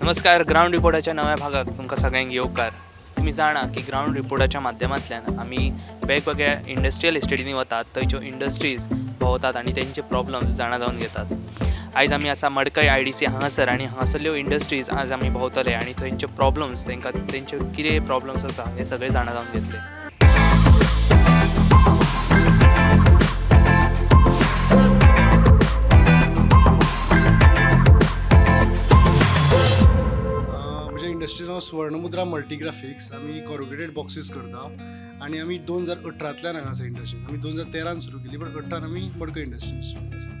नमस्कार, ग्रावंड रिपोर्टाच्या नव्या भागाक तुमकां सगळ्यांक येवकार. तुमी जाणा की ग्रावंड रिपोर्टाच्या माध्यमांतल्यान आमी वेगवेगळ्या इंडस्ट्रियल इस्टेटींनी वतात, थंयच्यो इंडस्ट्रीज भोंवतात आनी तेंचे प्रॉब्लम्स जाणा जावन घेतात. आयज आमी आसा मडकय IDC हांगासर आनी हांगासरल्यो इंडस्ट्रीज आज आमी भोंवतले आनी थंयचे प्रॉब्लम्स, तांकां तेंचे कितें प्रॉब्लम्स आसा हे सगळे जाणा जावन घेतले. म्हज्या इंडस्ट्रीचें नांव स्वर्णमुद्रा मल्टीग्राफिक्स. आमी कॉरुगेटेड बॉक्सीस करता आनी आमी 2018तल्यान हांगा आसा इंडस्ट्रीन. आमी 2013 सुरू केली, बट 18 आमी मडकय इंडस्ट्रीन आसा.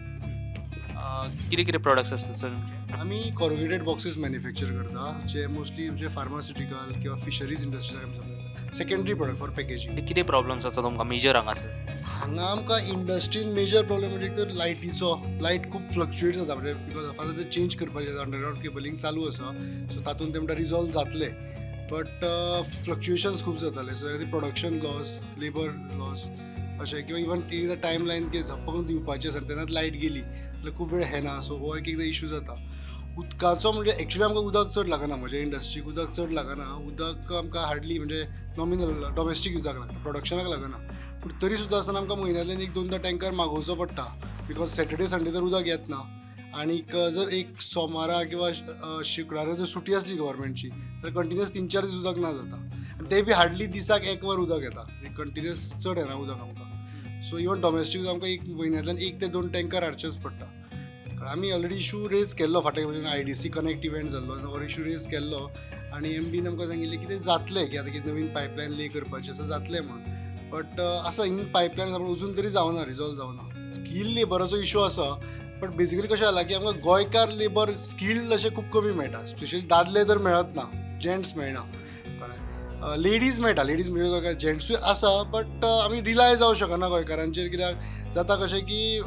कितें कितें प्रोडक्ट्स आसता सर तुमचे? आमी कॉरुगेटेड बॉक्सीस मॅन्युफॅक्चर करता, जे मोस्टली म्हणजे फार्मास्युटिकल किंवा फिशरीज इंडस्ट्रीज आमी supply, secondary product for packaging. कितें प्रॉब्लम्स आसा तुमकां मेजर हांगासर? हांगा आमकां इंडस्ट्रीन मेजर प्रॉब्लेम म्हणजे एक तर लायटीचो, लायट खूब फ्लक्च्युएट जाता, म्हणजे because आतां ते चेंज करपाचें आसा, अंडरग्रावंड केबलिंग चालू आसा, सो तातूंत ते म्हणटा रिजॉल्व जातले, बट फ्लक्च्युएशन्स खूब जाताले. सो खातीर प्रोडक्शन लॉस, लेबर लॉस अशें, किंवा इवन एकदां टायम लायन की झप्पकून दिवपाची आसा तेन्नाच लायट गेली जाल्यार खूब वेळ येना, सो हो एक एकदां इशू जाता. उदकाचो म्हणजे एक्चुली आमकां उदक चड लागना, म्हज्या इंडस्ट्रीक उदक चड लागना. उदक आमकां हार्डली म्हणजे नॉमिनल डोमेस्टीक युजाक लागता, प्रोडक्शनाक लागना. पूण तरी सुद्दां आसतना आमकां म्हयन्यांतल्यान एक दोनदां टँकर मागोवचो पडटा, because Saturday Sunday तर उदक येतना आनीक जर एक सोमारा किंवा शुक्रारा जर सुटी आसली गव्हर्मेंटची तर कंटिन्युअस 3-4 दीस उदक ना जाता, आनी ते बी हार्डली दिसाक एक वर उदक येता, कंटिन्युअस चड येना उदक आमकां. सो इवन डोमेस्टीक आमकां एक म्हयन्यांतल्यान 1 ते 2 टँकर हाडचेच पडटा. आमी ऑलरेडी इशू रेज केल्लो फाटल्या खेपे, IDC connect इव्हेंट जाल्लो, हो इशू रेज केल्लो आनी MDन आमकां सांगिल्लें की तें जातलें, की आतां कितें नवीन पायपलायन ले करपाची आसा, जातलें म्हणून. बट आसा इन पायपलायन, पूण अजून तरी जावना, रिजॉल्व जावना. स्कील लेबराचो इशू आसा, बट बेजिकली कशें जाला की आमकां गोंयकार लेबर स्किल्ड अशें खूब कमी मेळटा, स्पेशली दादले तर मेळत ना, जेंट्स मेळना, कळ्ळें. लेडीज मेळटा, लेडीज म्हणजे जेंट्सूय आसा, बट आमी रिलाय जावं शकना गोंयकारांचेर. कित्याक जाता कशें की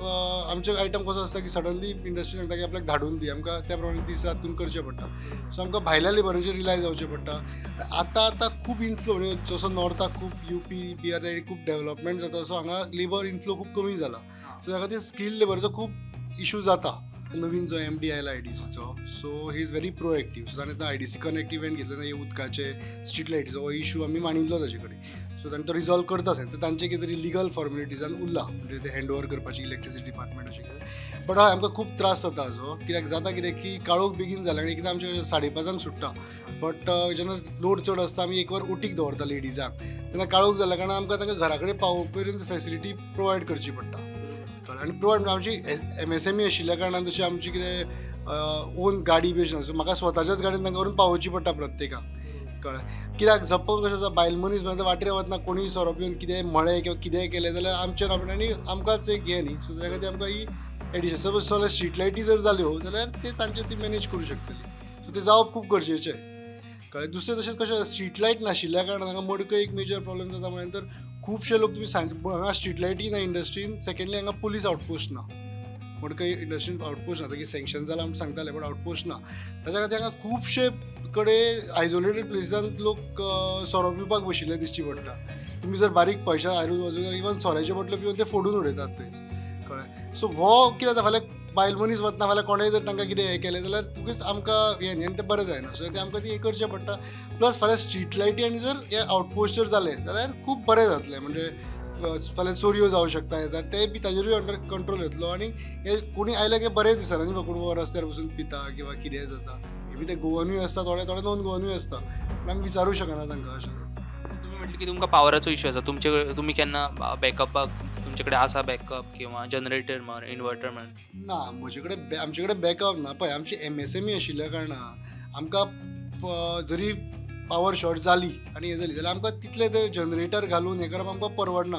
आमचो आयटम कसो आसता की सडनली इंडस्ट्री सांगता की आपल्याक धाडून दी, आमकां त्या प्रमाणे दीस रात करून करचें पडटा. सो आमकां भायल्या लेबरांचेर रिलाय जावचें पडटा. आतां आतां खूब इनफ्लो, म्हणजे जसो नॉर्थाक खूब UP Bihar सायडीक खूब डेवलपमेंट जाता, सो हांगा लेबर इनफ्लो खूब कमी जाला. सो त्या खातीर स्किल्ड लेबराचो खूब इशू जाता. नवीन जो MD आयला IDCचो, so he is very proactive. So ताणें IDC connect इव्हेंट घेतले ना, हे उदकाचे स्ट्रीट लायटीचो हो इशू आमी मांडिल्लो ताजे कडेन, सो ताणें तो रिजॉल्व करता आसा. तर तांचे कितें तरी लिगल फॉर्मेलिटीजान उरला, म्हणजे ते हँड ओवर करपाची इलेक्ट्रिसिटी डिपार्टमेंट अशें कितें. बट हय, आमकां खूब त्रास जाता हाजो. कित्याक जाता कितें की काळोख बेगीन जाला आनी एकदां आमचे 5:30 सुट्टा, बट जेन्ना लोड चड आसता आमी एक वर ओटीक दवरता लेडिजांक, तेन्ना काळोख जाल्या कारणान आमकां तांकां घरा कडेन पावोवपा पर्यंत फेसिलिटी प्रोवायड करची पडटा. आनी प्रोवायड आमची MSME आशिल्ल्या कारणान तशी आमची कितें ओन गाडी बी अशी ना, सो म्हाका स्वताच्याच गाडयेन तांकां व्हरून पावोवची पडटा प्रत्येकाक, कळ्ळें. कित्याक सपोज कशें आसा, बायल मनीस म्हणल्यार वाटेर वतना कोणूय सोरो पिवन कितेंय म्हळें किंवा कितेंय केलें जाल्यार आमचें ना आनी आमकांच एक हें न्ही. सो त्या खातीर आमकां ही एडिशन, सपोज जाल्यार स्ट्रीट लायटी जर जाल्यो जाल्यार ते तांचे ती मॅनेज करूं शकतली. सो तें जावप खूब गरजेचें, कळ्ळें. दुसरें तशेंच कशें स्ट्रीट लायट नाशिल्ल्या कारणान हांगा मडकय एक मेजर प्रॉब्लम जाता. म्हळ्यार तर खुबशे लोक तुमी सांग हांगा स्ट्रीट लायटी ना इंडस्ट्रीन, सेकेंडली हांगा पुलीस आउटपोस्ट ना, मडकय इंडस्ट्रीन आउटपोस्ट ना, की सँक्शन जालां म्हूण सांगताले बट आउटपोस्ट ना. ताच्या खातीर हांगा खुबशे कडेन आयसोलेटेड प्लेसीसान लोक सोरो पिवपाक बशिल्ले दिसची पडटा. तुमी जर बारीक पयशा आयरूज बाजू इवन सोऱ्याच्यो बोटल्यो पिवन ते फोडून उडयतात थंयच, कळ्ळें. सो हो कितें जाता, फाल्यां बायल मनीस वतना फाल्यां कोणेय जर तांकां कितें हें केलें जाल्यार तुगेच आमकां हें न्ही, आनी तें बरें जायना. सो तें आमकां ती हें करचें पडटा. प्लस फाल्यां स्ट्रीट लायटी आनी जर हे आउटपोस्ट जर जालें जाल्यार खूब बरें जातलें, म्हणजे फाल्यां चोरयो जावं शकता येता ते बी ताजेरूय अंडर कंट्रोल येतलो. आनी हे कोणी आयले की बरें दिसना न्ही, कोण रस्त्यार बसून पिता किंवा कितेंय जाता, हे बी ते गोवनूय आसता, थोडे थोडे नॉन गोवनूय आसता, पूण आमी विचारूं शकना तांकां अशें जाता. तुमी म्हटलें की तुमकां पावराचो इशू आसा, तुमचे तुमी केन्ना बॅकअपाक तुमचे कडेन आसा बॅकअप किंवा जनरेटर म्हण, इन्वर्टर म्हण? ना, म्हजे कडेन आमचे कडेन बॅकअप ना. पळय आमची MSME आशिल्ल्या कारणान आमकां जरी पावर शॉर्ट जाली आनी हें जाली जाल्यार आमकां तितले ते जनरेटर घालून हें करप आमकां परवडना.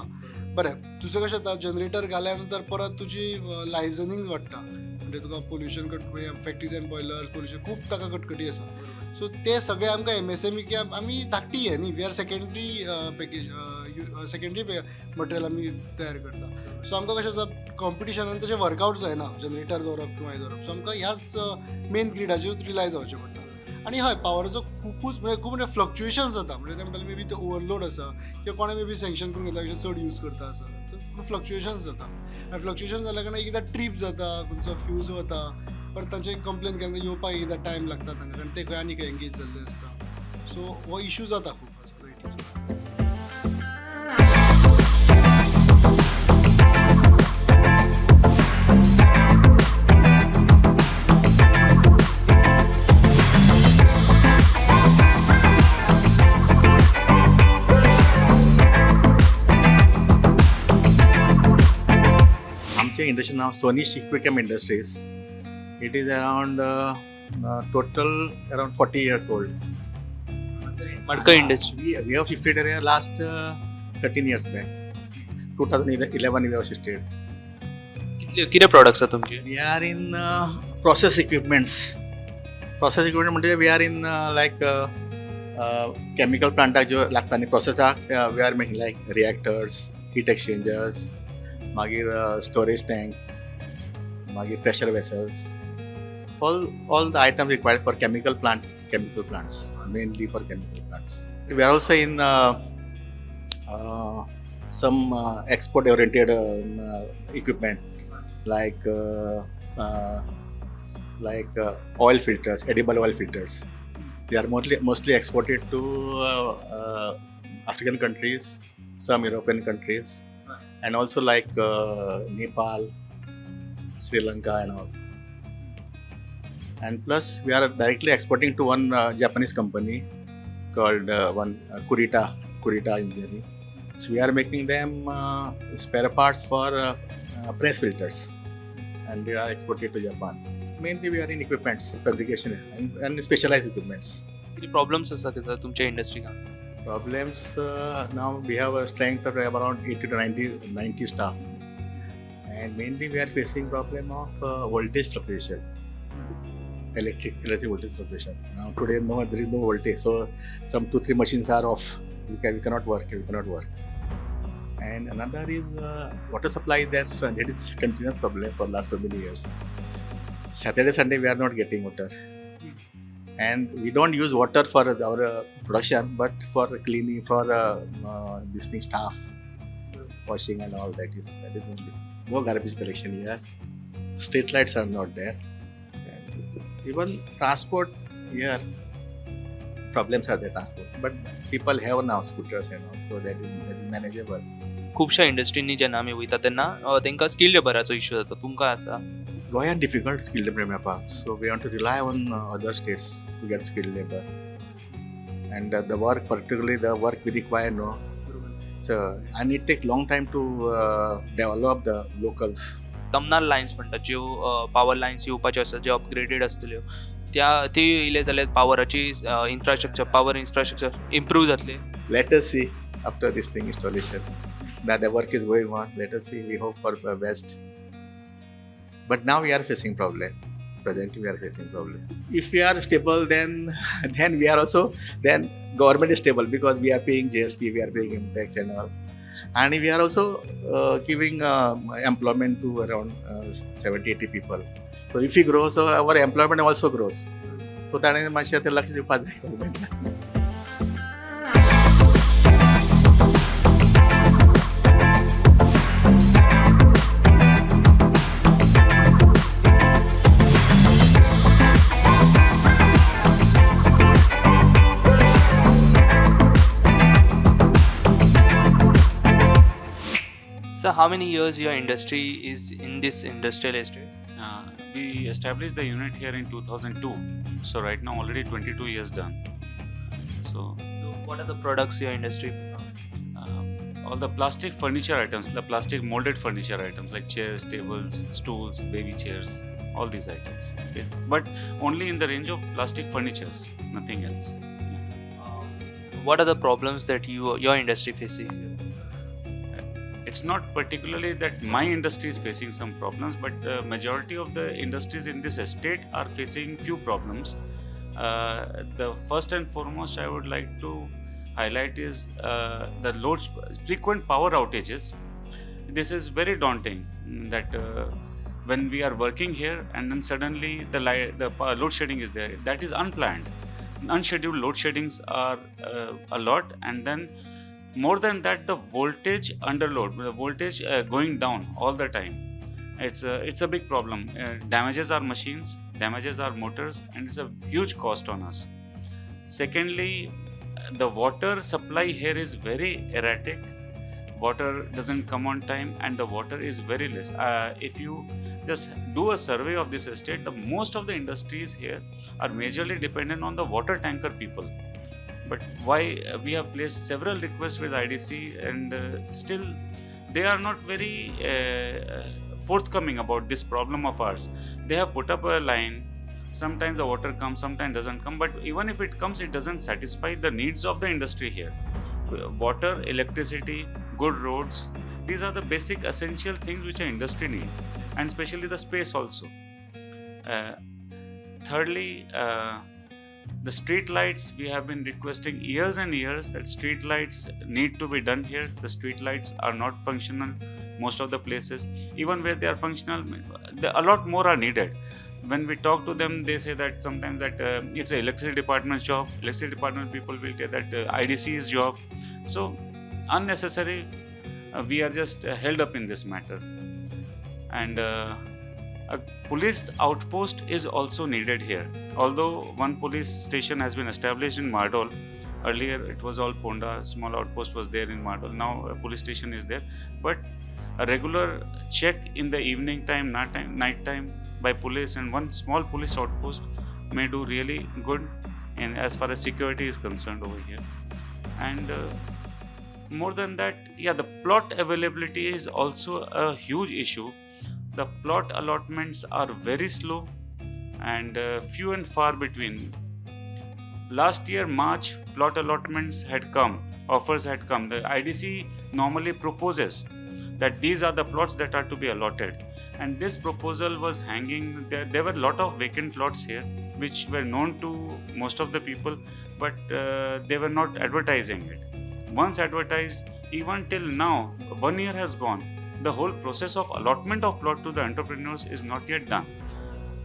बरें, दुसरें कशें जाता, जनरेटर घाल्या नंतर परत तुजी लायजनींग वाडटा, म्हणजे तुका pollution factories and boilers pollution खूब ताका कटकटी आसा. सो ते सगळे आमकां MSME की आमी धाकटी हें न्ही, we are secondary package, secondary material आमी तयार करता. सो आमकां कशें आसा, कॉम्पिटिशनान तशें वर्कआउट जायना जनरेटर दवरप किंवा हें दवरप. सो आमकां ह्याच मेन ग्रिडाचेरूच रिलाय जावचें पडटा. आनी हय, पावराचो खुबूच म्हणजे खूब म्हणजे फ्लक्च्युएशन जाता, म्हणजे ते म्हणटाले मे बी ते ओवरलोड आसा किंवा कोणें मे बी सँक्शन करून घेतला चड यूज करता आसा, पूण फ्लक्च्युएशन जाता. आनी फ्लक्च्युएशन जाल्या कारणान एकदां ट्रीप जाता, खंयचो फ्यूज वता. परत तांचे कंप्लेन केन्ना येवपाक एकदां टायम लागता तांकां, कारण ते खंय आनी खंय एंगेज जाल्ले आसता. सो हो इशू जाता खूब लायटीचो. आमचे industry now Sony Equichem industries. It is around total around 40 years old. Madkai industry. We have shifted here last 13 years back. 2011 we have shifted. कितले कितें प्रोडक्ट्स आसा तुमचे? We are in process equipments. Process equipment म्हणजे we are in like chemical प्लांटाक ज्यो लागता न्ही प्रोसेसाक, we are making like reactors, heat exchangers, मागीर storage tanks, मागीर pressure vessels, all the items required for chemical plant, chemical plants, mainly for chemical plants. We are also in some export oriented equipment like oil filters, edible oil filters. They are mostly exported to African countries, some European countries, and also like Nepal, Sri Lanka and all. And plus we are directly exporting to one Japanese company called one Kurita Engineering. So we are making them spare parts for press filters, and they are exported to Japan. Mainly we are in equipments, fabrication and specialized equipments. कितें problems आसा sir तुमच्या इंडस्ट्रीक? Problems, now we have a strength of around 80 to 90 staff, and mainly we are facing problem of voltage fluctuation, electric voltage fluctuation. Now today no, there is no voltage, so some 2-3 machines are off. We cannot work. And another is water supply there, so that is continuous problem for last so many years. Saturday, Sunday we are not getting water, and we don't use water for our production, but for cleaning, for this thing, staff washing and all that is only. No garbage collection here. Street lights are not there. And even transport here, problems are there, transport. But people have now scooters and all, so that is manageable. खुबश्या इंडस्ट्रींनी जेन्ना आमी वयता तेन्ना तांकां skill लेबराचो issue जाता. तुमकां आसा? गोंयांत डिफिकल्ट स्किल लेबर मेळपाक, so we want to rely on other states to get skilled labour, and the work, particularly the work we require, no, so and it takes long time to develop the locals. Tamnar lines म्हणटात ज्यो power lines येवपाच्यो आसा, ज्यो upgraded आसतल्यो, त्या ती येयले जाल्यार पावराची infrastructure, power infrastructure improve जातले. Let us see after this thing installation that the work is going on. Let us see, we hope for the best. But now we are facing problem. Presently we are facing problem. If we are stable, then we are also, then government is stable because we are paying GST, we are paying tax and all, and we are also giving employment to around 70-80 people. So if we grow, so our employment also grows. So ताणें मातशें तें लक्ष दिवपाक जाय गव्हर्मेंटान. So how many years your industry is in this industrial estate? We established the unit here in 2002. So right now already 22 years done. So what are the products your industry? All the plastic furniture items, the plastic molded furniture items like chairs, tables, stools, baby chairs, all these items. But only in the range of plastic furnitures, nothing else. Yeah. What are the problems that your industry faces? It's not particularly that my industry is facing some problems, but the majority of the industries in this estate are facing few problems. The first and foremost I would like to highlight is the frequent power outages. This is very daunting, that when we are working here and then suddenly the load shedding is there. That is unplanned. Unscheduled load sheddings are a lot, and then more than that, the voltage under load, the voltage going down all the time, It's a big problem. Damages our machines, damages our motors, and it's a huge cost on us. Secondly, the water supply here is very erratic. Water doesn't come on time and the water is very less. If you just do a survey of this estate, the most of the industries here are majorly dependent on the water tanker people. But why we have placed several requests with IDC, and still they are not very forthcoming about this problem of ours. They have put up a line. Sometimes the water comes, sometimes doesn't come, but even if it comes, it doesn't satisfy the needs of the industry here. Water, electricity, good roads, these are the basic essential things which an industry need, and especially the space also. Thirdly, the street lights, we have been requesting years and years that street lights need to be done here. The street lights are not functional most of the places. Even where they are functional, a lot more are needed. When we talk to them, they say that sometimes that it's an electricity department's job. Electricity department people will say that IDC's job. So unnecessary, we are just held up in this matter. And a police outpost is also needed here. Although one police station has been established in Mardol, earlier it was all Ponda, small outpost was there in Mardol. Now a police station is there, but a regular check in the evening time, night time by police, and one small police outpost may do really good in as far as security is concerned over here. And more than that, yeah, the plot availability is also a huge issue. The plot allotments are very slow and few and far between. Last year, March, plot allotments had come, offers had come. The IDC normally proposes that these are the plots that are to be allotted. And this proposal was hanging. There were a lot of vacant plots here, which were known to most of the people, but they were not advertising it. Once advertised, even till now, 1 year has gone. The whole process of allotment of plot to the entrepreneurs is not yet done.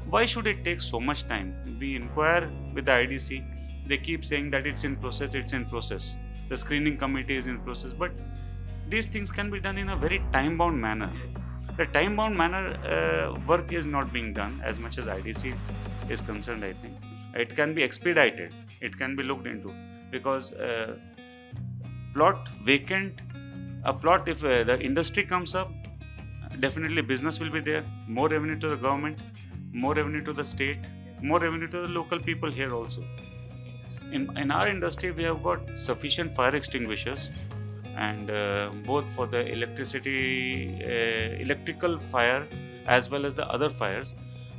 Why should it take so much time? We inquire with the IDC. They keep saying that it's in process, it's in process. The screening committee is in process, but these things can be done in a very time-bound manner. The time-bound manner work is not being done as much as IDC is concerned, I think. It can be expedited, it can be looked into, because plot vacant, a plot, if the industry comes up, definitely business will be there, more revenue to the government, more revenue to the state, more revenue to the local people here also. In our industry, we have got sufficient fire extinguishers, and both for the electricity, electrical fire as well as the other fires.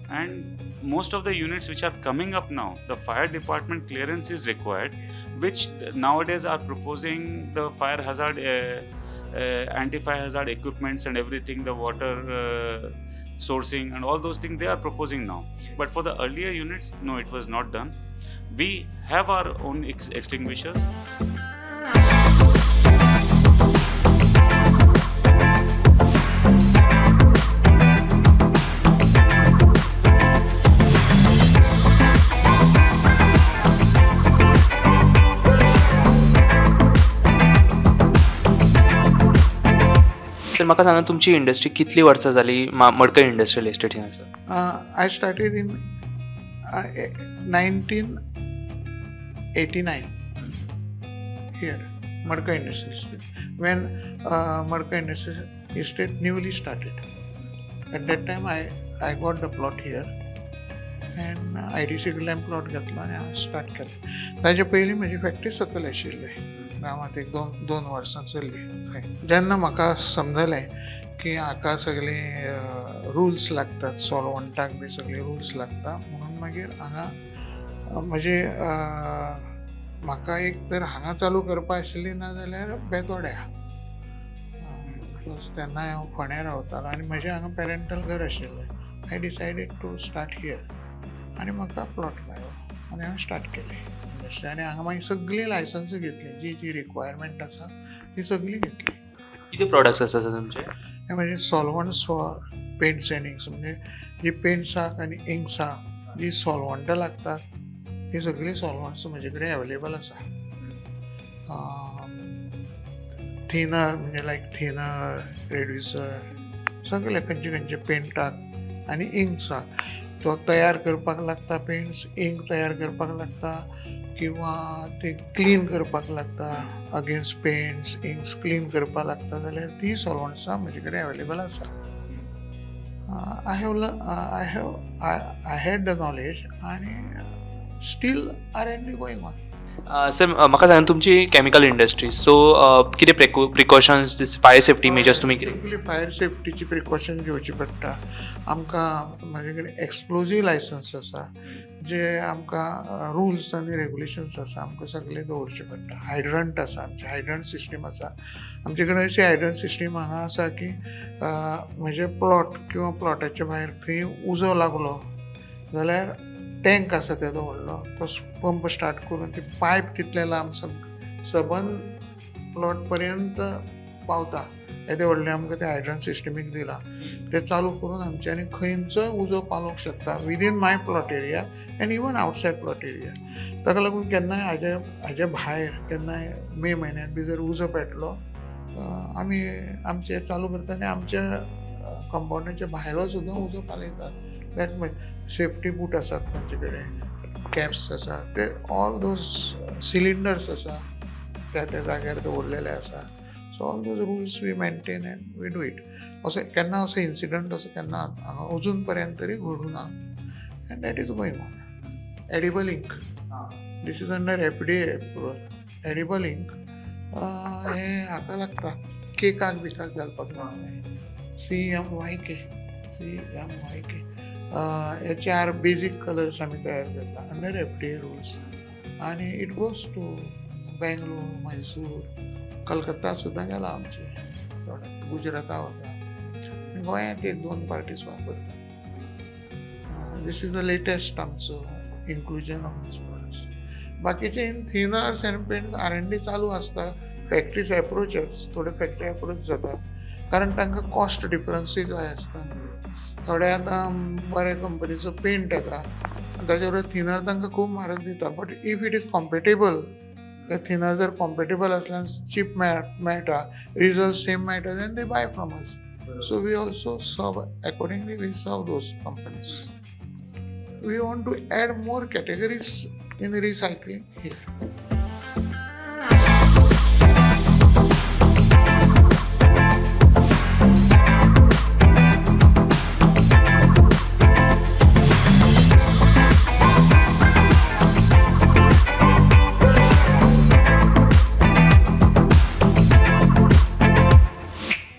And most of the units which are coming up now, the fire department clearance is required, which nowadays are proposing the fire hazard, anti-fire hazard equipments and everything, the water sourcing and all those things they are proposing now. But for the earlier units, no, it was not done. We have our own extinguishers. Sir, म्हाका सांगा तुमची industry कितली वर्सां जाली मडकय industrial इस्टेटीन आसा? I started in 1989 here, Madkai Industrial Estate, when Madkai Industrial Estate newly started. At that time I got the plot here and IDC कडल्यान plot घेतलो आनी हांवें स्टार्ट केलें. ताजे पयलीं म्हजी फॅक्टरी सकयल आशिल्ली गांवांत, एक दोन वर्सां चल्ली थंय. जेन्ना म्हाका समजलें की हाका सगळीं रुल्स लागतात, सॉल्वंटाक बी सगळीं रुल्स लागता, म्हणून मागीर हांगा म्हजे म्हाका एक तर हांगा चालू करपा आशिल्ली, ना जाल्यार बेतोड्या. प्लस तेन्ना हांव फोंड्या रावतालो आनी म्हजें हांगा पेरेंटल घर आशिल्लें. I decided to start here आनी म्हाका प्लॉट मेळ्ळो आनी हांवें स्टार्ट केलें इंडस्ट्री. आनी हांगा मागीर सगळीं लायसन्सां घेतलीं, जी जी रिक्वायरमेंट आसा ती सगळीं घेतली. कितें प्रोडक्ट्स आसा सर तुमचे? हे म्हणजे solvents for paints and inks, म्हणजे जी पेंट्साक आनी इंक्साक जी सॉल्वंटां लागतात ती सगळीं सॉल्वंट्स म्हजे कडेन अवेलेबल आसा. थिनर म्हणजे लायक थिनर, रेड्युसर, सगळे खंयचे खंयचे पेंटाक आनी इंक्साक तो तयार करपाक लागता, पेंट्स इंक तयार करपाक लागता किंवा ते क्लीन करपाक लागता, अगेन्स्ट पेंट्स इंक्स क्लीन करपाक लागता जाल्यार ती सॉल्वंट्सां म्हजे कडेन अवेलेबल आसा. I had the knowledge आनी still R&D going on. Sir, म्हाका सांगा तुमची केमिकल इंडस्ट्री, सो कितें प्रिकॉशन्स, फायर सेफ्टी मेजर्स तुमी कितें? सगळी फायर सेफ्टीची प्रिकॉशन घेवची पडटा आमकां. म्हाजे कडेन एक्सप्लोजीव लायसन्स आसा, जे आमकां रुल्स आनी रेगुलेशन्स आसा, आमकां सगळे दवरचे पडटा. हायड्रंट आसा, आमचे हायड्रंट सिस्टीम आसा. आमचे कडेन अशी हायड्रंट सिस्टीम हांगा आसा की म्हजे प्लॉट किंवा प्लॉटाच्या भायर खंय उजो लागलो जाल्यार टँक आसा तेजो व्हडलो, तो पंप स्टार्ट करून ती पायप तितले लांब सबंद प्लॉट पर्यंत पावता. येदे व्हडलें आमकां तें हायड्रंट सिस्टमीक दिलां. तें चालू करून आमच्यांनी खंयचोय उजो पालोवंक शकता within my plot area and even outside plot area. ताका लागून केन्नाय हाजे भायर केन्नाय मे म्हयन्यांत बी जर उजो पेटलो, आमी आमचें चालू करता आनी आमच्या कंपावंडाच्या भायलो सुद्दां उजो पालयतात. That much safety बूट आसात तांचे कडेन, कॅप्स आसा, ते ऑल those cylinders आसा त्या त्या जाग्यार दवरलेले आसा. So all those rules we maintain and we do it. असो केन्ना असो इन्सिडंट असो केन्ना हांगा अजून पर्यंत तरी घडूं ना and that is going on. Edible ink, this is under FDA approval. Edible ink हें हाका लागता, केकाक बिकाक घालपाक लागता. CMYK, CMYK हे चार बेजीक कलर्स आमी तयार करता अंडर एफडीए रुल्स आनी it goes to Bangalore, Mysore, Calcutta सुद्दां गेला आमचे प्रॉडक्ट, गुजराता वता, गोंयांत एक दोन पार्टीज वापरता. This is the latest आमचो इन्क्लुजन ऑफ these products. बाकीचे in thinners and paints R&D चालू आसता. फॅक्टरीज एप्रोचस, थोडे फॅक्टरी एप्रोच जाता कारण तांकां कॉस्ट डिफरन्सूय जाय आसता. थोडे आतां बरे कंपनीचो पेंट येता, ताचे बरोबर थिनर तांकां खूब म्हारग दिता, but if it is compatible, ते थिनर जर कॉम्पेटेबल आसल्यार चीप मेळटा, रिजल्ट सेम मेळटा, then they buy from us. So we also serve accordingly, we serve those companies. We want to add more categories in recycling here.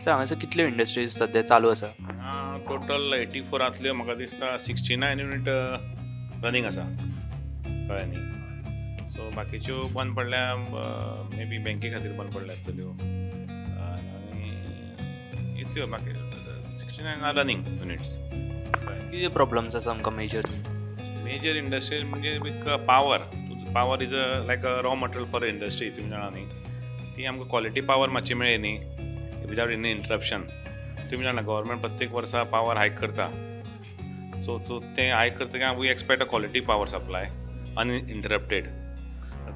Sir, हांगासर कितल्यो industries सद्या चालू आसा? टोटल 84 आतल्यो म्हाका दिसता 69 युनीट रनींग आसा, कळ्ळें न्ही? सो बाकीच्यो बंद पडल्या, मे बी बँके खातीर बंद पडल्या आसतल्यो. आनी इतल्यो बाकी 69 are running units. कितें प्रॉब्लम्स आसा आमकां मेजर? मेजर इंडस्ट्रीज म्हणजे power. Power is a like a raw material for industry, तुमी जाणा न्ही? ती आमकां क्वॉलिटी पावर मातशी मेळ्ळी न्ही विदाउट एनी इंटरप्शन. तुमी जाणा, गव्हर्मेंट प्रत्येक वर्सा पावर हायक करता. सो तें हायक करतकीर we expect a quality power supply uninterrupted.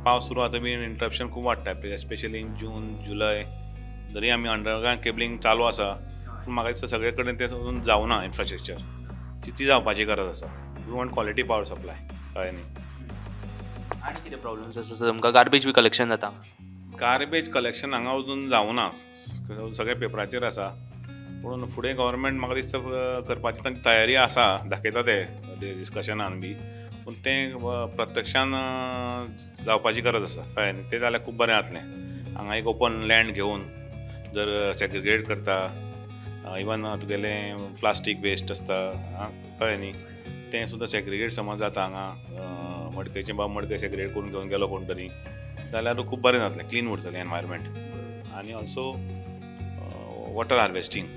पावस सुरू जाता बी इंटरप्शन खूब वाडटा, एस्पेशली इन जून जुलय. जरी आमी अंडरग्रावंड केबलिंग चालू आसा, पूण म्हाका दिसता सगळे कडेन तें अजून जावना. इन्फ्रास्ट्रक्चर ती जावपाची गरज आसा. We want quality power supply, कळ्ळें न्ही? आनी कितें प्रॉब्लम्स आसा तुमकां? गार्बेज बी कलेक्शन जाता? गार्बेज कलेक्शन हांगा अजून जावना, सगळे पेपराचेर आसा. पूण फुडें गव्हर्मेंट म्हाका दिसता करपाची तांची तयारी आसा, दाखयता ते डिस्कशनान बी, पूण तें प्रत्यक्षान जावपाची गरज आसा, कळ्ळें न्ही? तें जाल्यार खूब बरें जातलें. हांगा एक ओपन लँड घेवन जर सेग्रिगेट करता, इवन तुगेलें प्लास्टीक वेस्ट आसता, कळ्ळें न्ही, तें सुद्दां सेग्रिगेट समज जाता हांगा मडकयचें, बाबा मडकय सेग्रिगेट करून घेवन गेलो कोण तरी जाल्यार खूब बरें जातलें, क्लीन उरतलें एनवायरमेंट. आनी ऑल्सो वॉटर हार्वेस्टींग,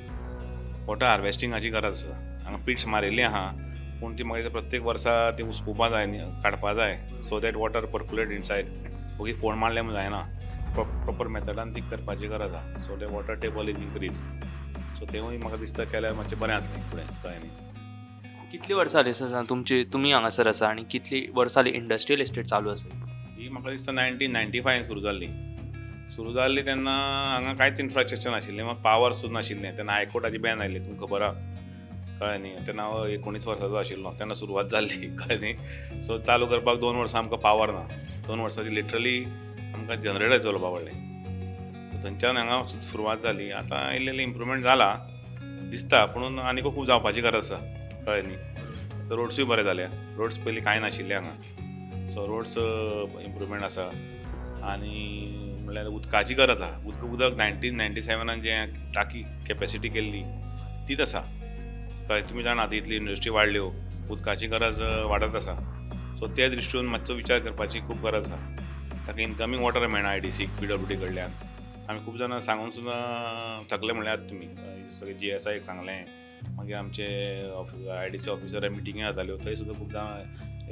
वॉटर हार्वेस्टिंगाची गरज आसा. हांगा पिट्स मारिल्ली आहा, पूण ती म्हाका दिसता प्रत्येक वर्सा ती उसपुपा जाय न्ही, काडपा जाय, so that water percolate inside. ओगी फोण मारलें म्हूण जायना, प्रोपर मेथडान ती करपाची गरज आहा, so that water table is increase. So तेवूय म्हाका दिसता केल्यार मातशें बरें जातलें फुडें, कळ्ळें न्ही? कितली वर्सां जालीं सर तुमची, तुमी हांगासर आसा आनी कितली वर्सां जाली इंडस्ट्रियल इस्टेट चालू आसा? ही म्हाका दिसता 1995 सुरू जाल्ली. सुरू जाल्ली तेन्ना हांगा कांयच इन्फ्रास्ट्रक्चर नाशिल्लें, पावर सुद्दां नाशिल्लें. तेन्ना हायकोर्टाची बॅन आयिल्ली, तुमकां खबर आहा, कळ्ळें न्ही. तेन्ना हांव 19 वर्सांचो आशिल्लो तेन्ना सुरवात जाल्ली, कळ्ळें न्ही. सो चालू करपाक 2 वर्सां आमकां पावर ना, 2 वर्सांची लिटरली आमकां जनरेटर चलोवपा पडलें. थंयच्यान हांगा सुरवात जाली. आतां इल्लें इल्लें इम्प्रुवमेंट जाला दिसता, पूण आनीकूय खूब जावपाची गरज आसा, कळ्ळें न्ही. आतां रोड्सूय बरे जाल्या, रोड्स पयलीं कांय नाशिल्ले हांगा, सो रोड्स इम्प्रुवमेंट आसा. आनी म्हणल्यार उदकाची गरज आसा. उदक 1997 जें टाकी कॅपेसिटी केल्ली तीच आसा, कळ्ळें. तुमी जाणा आतां इतली इंडस्ट्री वाडल्यो, उदकाची गरज वाडत आसा. सो ते दृश्टीन मातसो विचार करपाची खूब गरज आसा. ताका इनकमींग वॉटर मेळना आयडीसी पीडब्ल्यूडी कडल्यान. आमी खूब जाणां सांगून सुद्दां थकले म्हणल्यार तुमी सगळे जीएसआयक सांगलें, मागीर आमचे आयडीसी ऑफिसर मिटिंगी जाताल्यो, थंय सुद्दां खूबदां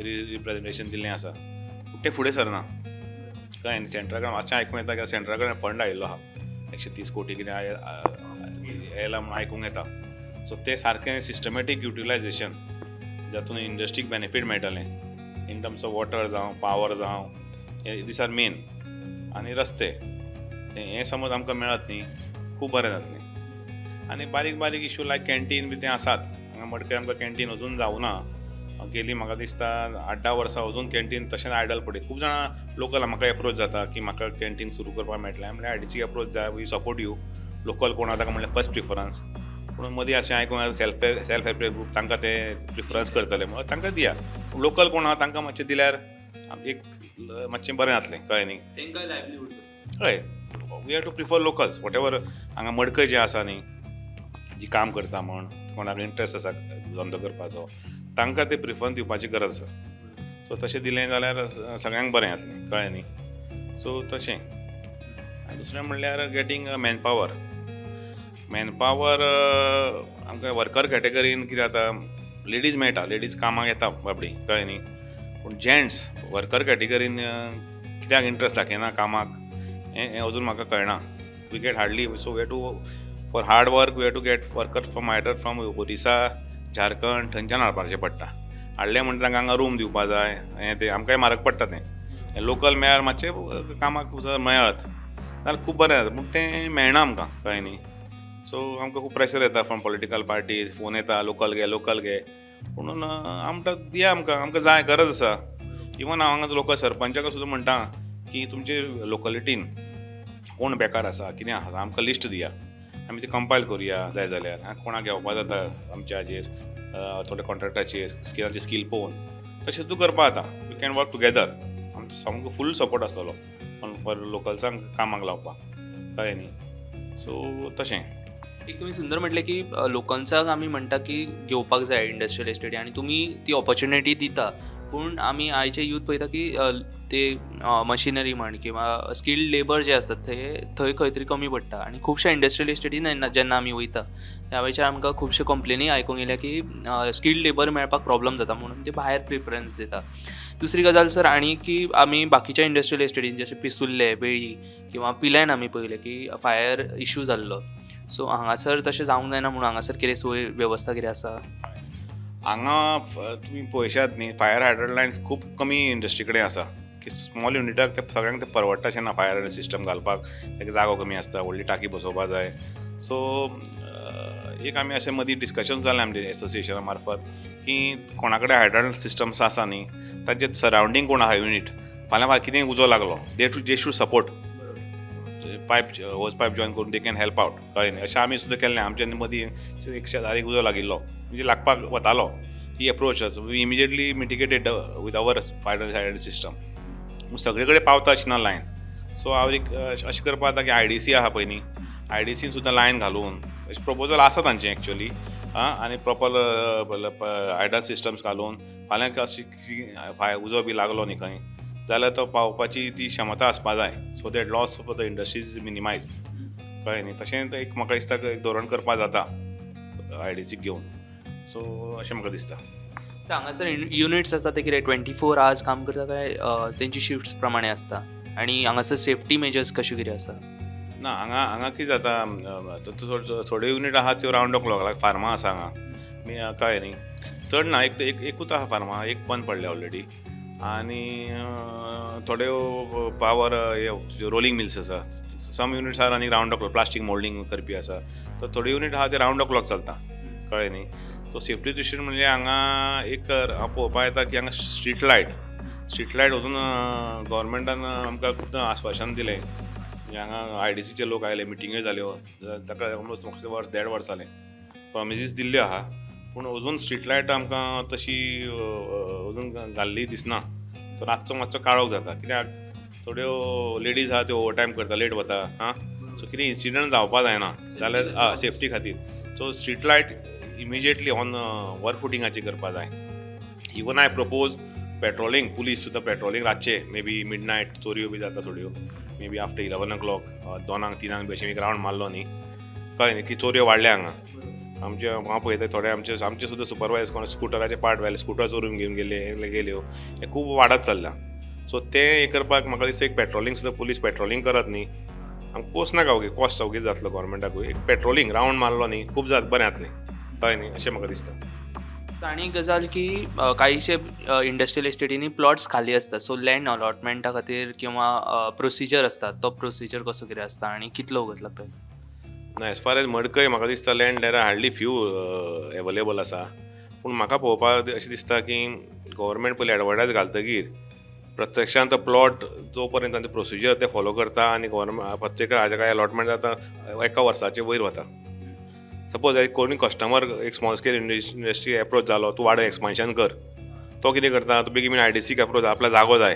रिप्रेजेंटेशन दिल्लें आसा, पूण तें फुडें सरना. कळ्ळें न्ही. सेंट्रा कडेन मातशें आयकूंक येता की सेंट्रा कडेन फंड आयिल्लो आहा, 130 कोटी कितें आयला म्हणून आयकूंक येता. सो तें सारकें सिस्टमॅटीक युटिलायजेशन जातून इंडस्ट्रीक बेनिफीट मेळटलें इन टर्म्स ऑफ वॉटर जावं पावर जावं, these are main. आनी रस्ते हें समज आमकां मेळत न्ही, खूब बरें जातलें. आनी बारीक बारीक इशू लायक कॅन्टीन बी तें आसात हांगा मडकय. आमकां कॅन्टीन अजून जावना, गेली म्हाका दिसता 8-10 वर्सां अजून कॅन्टीन तशेंच आयडल पडली. खूब जाणां लोकल म्हाका एप्रोच जाता की म्हाका कॅन्टीन सुरू करपाक मेळटलें, म्हणल्यार आयडीसी एप्रोच जाय, we support you. Local कोण आहा ताका म्हणल्यार फर्स्ट प्रिफरन्स. पूण मदीं अशें आयकूंक सेल्फ हेल्प ग्रूप तांकां ते प्रिफरन्स करतले, म्हणून तांकां दिया. लोकल कोण आहा तांकां मातशें दिल्यार एक मातशें बरें जातलें, कळ्ळें न्ही. तांकां लायवलीहूड हय, we have to prefer locals whatever. हांगा मडकय जें आसा न्ही, जी काम करता म्हण कोणाक इंट्रस्ट आसा धंदो करपाचो, तांकां ते प्रिफरन्स दिवपाची गरज आसा. सो तशें दिलें जाल्यार सगळ्यांक बरें जातलें, कळ्ळें न्ही. सो तशें. आनी दुसरें म्हणल्यार गेटींग मॅनपावर. मॅनपावर आमकां वर्कर कॅटेगरीन कितें जाता, लेडीज मेळटा, लेडीज कामाक येता बाबडी, कळ्ळें न्ही. पूण जेंट्स वर्कर कॅटेगरीन कित्याक इंट्रस्ट दाखयना कामाक हें अजून म्हाका कळना. We get hardly, so we to for hard work we have to get workers from either from Orissa, Jharkhand, थंयच्यान हाडपाचें पडटा. हाडलें म्हणटा तांकां हांगा रूम दिवपा जाय, हें तें आमकांय म्हारग पडटा तें. लोकल मेळ्ळ्यार मातशें कामाक मेळत जाल्यार खूब बरें जाता, पूण तें मेळना आमकां, कळ्ळें न्ही. सो आमकां खूब प्रेशर येता फ्रॉम पॉलिटिकल पार्टीज, फोन येता लोकल घे लोकल घे, पुणून आमकां दिया, आमकां आमकां जाय, गरज आसा. इवन हांव हांगा लोकल सरपंचाक सुद्दां म्हणटा की तुमचे लोकलिटीन कोण बेकार आसा कितें आसा आमकां लिस्ट दिया, आमी ती कंपायल करुया जाय जाल्यार कोणाक घेवपा जाता आमच्या हाजेर थोडे कॉन्ट्रॅक्टाचेर स्किलांचे स्कील पळोवन तशें तूं करपा जाता. We can work together, आमचो सामको फूल सपोर्ट आसतलो फॉर लोकल्सांक कामाक लावपाक, कळ्ळें न्ही. सो तशें. एक तुमी सुंदर म्हटलें की लोकल्सांक आमी म्हणटा की घेवपाक जाय इंडस्ट्रियल इस्टेटी आनी तुमी ती ऑपॉर्च्युनिटी दिता, पूण आमी आयचे यूथ पळयता की ते मशिनरी म्हण किंवा स्किल्ड लेबर जे आसतात ते थंय खंय तरी कमी पडटा. आनी खुबश्या इंडस्ट्रियल इस्टेटीन जेन्ना आमी वयता त्या वेळार आमकां खुबश्यो कंप्लेनी आयकूंक येयल्या की स्किल्ड लेबर मेळपाक प्रॉब्लम जाता म्हणून ते भायर प्रिफरन्स दिता. दुसरी गजाल सर आनी की आमी बाकीच्या इंडस्ट्रियल इस्टेटीन जशें पिसुर्ले, वेळी किंवा पिल्यान आमी पळयलें की फायर इशू जाल्लो. सो हांगासर तशें जावंक जायना म्हणून हांगासर कितें सोय वेवस्था कितें आसा? हांगा तुमी पळयशात न्ही, फायर हायड्रंट लायन्स खूब कमी इंडस्ट्री कडेन आसा की स्मॉल युनिटाक ते सगळ्यांक ते परवडटा अशें ना. फायर हायड्रंट सिस्टम घालपाक ताका जागो कमी आसता, व्हडली टाकी बसोवपा जाय. सो एक आमी अशें मदीं डिस्कशन जालें आमचे एसोसिएशना मार्फत की कोणा कडेन हायड्रंट सिस्टम्स आसा न्ही तांचे सरावंडींग कोण आहा युनीट, फाल्यां फाल्यां कितेंय उजो लागलो they should support, pipe hose pipe join करून they can help out, कळ्ळें न्ही. अशें आमी सुद्दां केल्लें. आमच्या मदीं एक शेजारीक उजो लागिल्लो, म्हणजे लागपाक वतालो, ही approach we immediately mitigated with our fire hydrant system. सगळे कडेन पावता अशें ना लायन. सो हांव एक अशें करपाक जाता की आयडीसी आहा पळय न्ही, आयडीसीन सुद्दां लायन घालून अशें प्रपोजल आसा तांचें एक्चुअली आनी प्रॉपर हायड्रंट सिस्टम्स घालून फाल्यां अशी उजो बी लागलो न्ही खंय जाल्यार तो पावपाची ती क्षमता आसपा जाय, so that loss for the industries minimise, कळ्ळें न्ही. तशेंच एक म्हाका दिसता एक धोरण करपाक जाता आयडीसीक घेवन, सो अशें म्हाका दिसता. हांगासर युनिट्स आसता ते कितें 24 आवर्स काम करता काय तेंची शिफ्ट्स प्रमाणे आसता? आनी हांगासर सेफ्टी मेजर्स कशें कितें आसा? ना, हांगा हांगा कितें जाता, थोड्यो युनीट आहा त्यो रावंड क्लॉक, लायक फार्मा आसा हांगा, कळ्ळें न्ही, चड ना, एक एकूच आहा फार्मा, एक बंद पडल्या ऑलरेडी. आनी थोड्यो पावर रोलिंग मिल्स आसा, Some units are running round the clock, plastic moulding करपी आसा, तर थोडे युनीट आहा ते रावंड the clock चलता, कळ्ळें न्ही. सो सेफ्टी दृश्टीन म्हणजे हांगा एक हांव पळोवपाक येता की हांगा स्ट्रीट लायट अजून गव्हर्मेंटान आमकां खूबदां आस्वासन दिलें. म्हणजे हांगा आयडीसीचे लोक आयले, मिटिंग्यो जाल्यो, ताका ऑलमोस्ट वर्स देड वर्स जालें, प्रोमिसीस दिल्ल्यो आहा, पूण अजून स्ट्रीट लायट आमकां तशी अजून घाल्ली दिसना. सो रातचो मातसो काळोख जाता, कित्याक थोड्यो लेडीज आहा त्यो ओवर टायम करता, लेट वता. आं, सो कितें इन्सिडंट जावपा जायना जाल्यार सेफ्टी खातीर, so street light immediately on war फुटिंगाची करपा जाय. Even I propose patrolling, police सुद्दां पेट्रोलिंग रातचे, मे बी मिड नायट, चोरयो बी जाता थोड्यो, maybe after 11 o'clock, 2क 3क बी अशें एक रावंड मारलो न्ही, कळ्ळें न्ही, की चोरयो वाडल्या हांगा आमचे. हांव पळयता थोडे आमचे आमचे सुद्दां सुपरवायज कोण स्कुटराचे पार्ट व्हेले, स्कुटर चोरून घेवन गेले गेल्यो, हें खूब वाडत चल्लां. सो तें हें करपाक म्हाका दिसता एक पेट्रोलिंग सुद्दां, पुलीस पेट्रोलिंग करत न्ही, आमकां कोस नाका ओगे, कॉस्ट ओगीच जातलो गव्हर्मेंटाकूय. एक पेट्रोलिंग रावंड मारलो न्ही, खूब जात बरें जातलें, कळ्ळें न्ही, अशें म्हाका दिसता. आनी एक गजाल की कांयशे इंडस्ट्रियल इस्टेटींनी प्लॉट्स खाली आसतात, सो लँड अलॉटमेंटा खातीर किंवा प्रोसिजर आसता, तो प्रोसिजर कसो कितें आसता आनी कितलो वगत लागता? ना, एज फार एज मडकय म्हाका दिसता land there are hardly few available आसा. पूण म्हाका पळोवपाक अशें दिसता की गव्हर्मेंट पयलीं एडवर्टायज घालतकीर प्रत्यक्षांत तो प्लॉट जो पर्यंत तांचे प्रोसिजर ते फॉलो करता आनी गव्हर्मेंट प्रत्येक हाजे काय अलॉटमेंट जाता, एका वर्साचे वयर वता. सपोज एक कोणी कस्टमर, एक स्मॉल स्केल इंडस्ट्री एप्रोच जालो, तूं वाडय, एक्सपान्शन कर, तो कितें करता, तो बेगीन आयडीसीक एप्रोच, आपल्या जागो जाय.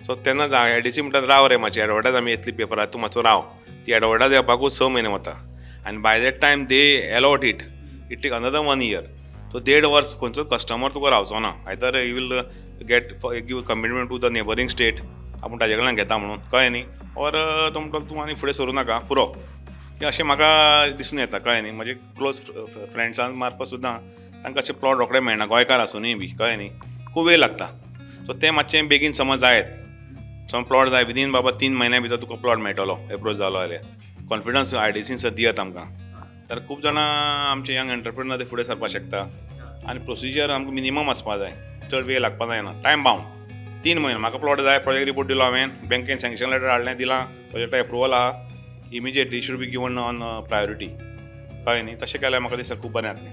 सो तेन्ना आयडीसी म्हणटा, राव रे मातशी, एडवर्टायज आमी येतली पेपरार, तूं मातसो राव. ती एडवर्टायज येवपाकूच 6 म्हयने वता आनी by that time they allot it, it take another one year. So देड वर्स खंयचोच कस्टमर तुका रावचो ना. Either you will get give commitment to the neighbouring state, आपूण ताजे कडल्यान घेता म्हणून, कळ्ळें न्ही, ऑर तो म्हणटलो तूं आनी फुडें सरूं नाका, पुरो. की अशें म्हाका दिसून येता, कळ्ळें न्ही. म्हजे क्लोज फ्रेंड्सां मार्फत सुद्दां तांकां अशें प्लॉट रोखडे मेळना, गोंयकार आसुनूय बी, कळ्ळें न्ही, खूब वेळ लागता. सो तें मातशें बेगीन समज जायत, समज प्लॉट जाय विदीन बाबा 3 म्हयन्या भितर तुका प्लॉट मेळटलो एप्रोच जालो जाल्यार, कॉन्फिडन्स आयडीसीन सुद्दां दियात आमकां, तर खूब जाणां आमचे यंग एंटरप्रिनर ते फुडें सरपाक शकता. आनी प्रोसिजर आमकां मिनिमम आसपा जाय, चड वेळ लागपा जायना, टायम बावंड 3 म्हयने. म्हाका प्लॉट जाय, प्रोजेक्ट रिपोर्ट दिलो हांवें, बँकेन सँक्शन लेटर हाडलें, दिलां, प्रोजेक्टा एप्रुवल आहा, immediately should be given on priority, कळ्ळें न्ही. तशें केल्यार म्हाका दिसता खूब बरें जातलें.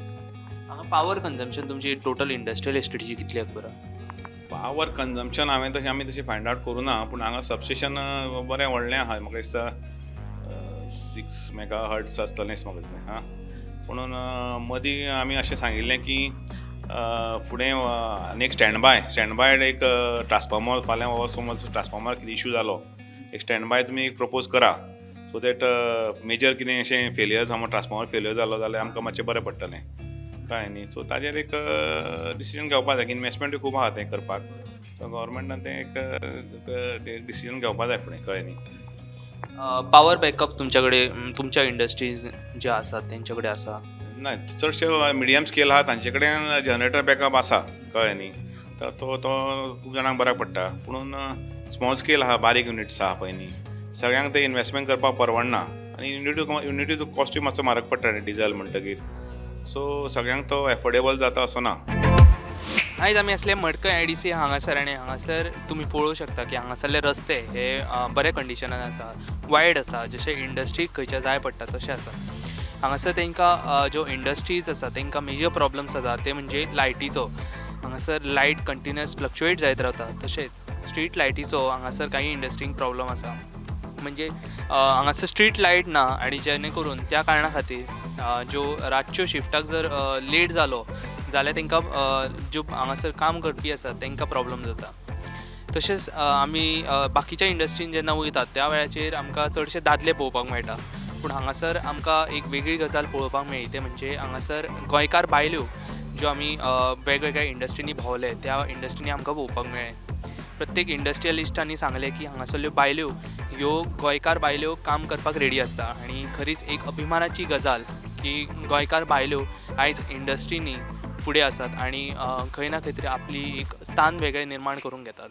हांगा पावर कन्जम्पशन तुमची टोटल इंडस्ट्रियल इस्टेटीची कितली खबर आहा? पावर कन्जम्पशन हांवें तशें आमी तशें फायंड आवट करूं ना, पूण हांगा सबस्टेशन बरें व्हडलें आहा, म्हाका दिसता 6 मेगा हर्ट्स आसतलेंच म्हाका दिसता. हां, पुणून मदीं आमी अशें सांगिल्लें की फुडें आनी एक स्टँड बाय एक ट्रान्सफॉर्मर, फाल्यां हो समज ट्रान्सफॉर्मर कितें इशू जालो, एक स्टँड बाय तुमी एक प्रपोज करा, सो that major कितें अशें फेलियर, समज ट्रान्सफॉर्मर फेलियर जालो जाल्यार आमकां मातशें बरें पडटलें, कळ्ळें न्ही. सो ताजेर एक डिसिजन घेवपा जाय, इनवेस्टमेंटूय खूब आहा तें करपाक. सो गव्हर्मेंटान तें एक डिसिजन घेवपा जाय फुडें, कळ्ळें न्ही. पावर बॅकअप तुमच्या कडेन, तुमच्या इंडस्ट्रीज ज्या आसात तेंच्या कडेन आसा? ना, चडशे मिडियम स्केल आहा तांचे कडेन जनरेटर बॅकअप आसा, कळ्ळें न्ही. तर तो तो खूब जाणांक बऱ्याक पडटा. पुणून स्मॉल स्केल आहा, बारीक युनिट्स आहा पळय न्ही, सगळ्यांक ते इनवेस्टमेंट करपाक परवडना आनी युनिटीचो कॉस्टूय मातसो म्हारग पडटा न्ही डिजल म्हणटकीर, सो सगळ्यांक तो एफोर्डेबल जाता असो ना. आयज आमी आसले मडकय आयडीसी हांगासर आनी हांगासर तुमी पळोवंक शकता की हांगासरले रस्ते हे बऱ्या कंडिशनान आसा, वायड आसा, जशे इंडस्ट्रीक खंयच्या जाय पडटा तशें आसा. हांगासर तांकां ज्यो इंडस्ट्रीज आसा तांकां मेजर प्रॉब्लम्स आसा ते म्हणजे लायटीचो. हांगासर लायट कंटिन्युअस फ्लक्चुएट जायत रावता. तशेंच स्ट्रीट लायटीचो हांगासर काही इंडस्ट्रींक प्रॉब्लम आसा, म्हणजे हांगासर स्ट्रीट लायट ना आनी जेणे करून त्या कारणा खातीर ज्यो रातच्यो शिफ्टाक जर लेट जालो जाल्यार तांकां ज्यो हांगासर काम करपी आसा तांकां प्रॉब्लम जाता. तशेंच आमी बाकीच्या इंडस्ट्रीन जेन्ना वयतात त्या वेळाचेर आमकां चडशे दादले पळोवपाक मेळटा, पूण हांगासर आमकां एक वेगळी गजाल पळोवपाक मेळ्ळी, तें म्हणजे हांगासर गोंयकार बायल्यो ज्यो आमी वेगवेगळ्या इंडस्ट्रींनी भोंवले त्या इंडस्ट्रींनी आमकां पळोवपाक मेळ्ळें. प्रत्येक इंडस्ट्रियलिस्टांनी सांगलें की हांगासरल्यो बायल्यो ह्यो गोंयकार बायल्यो काम करपाक रेडी आसता आनी खरीच एक अभिमानाची गजाल की गोंयकार बायल्यो आयज इंडस्ट्रींनी फुडें आसात आनी खंय ना खंय तरी आपली एक स्थान वेगळें निर्माण करूंक घेतात.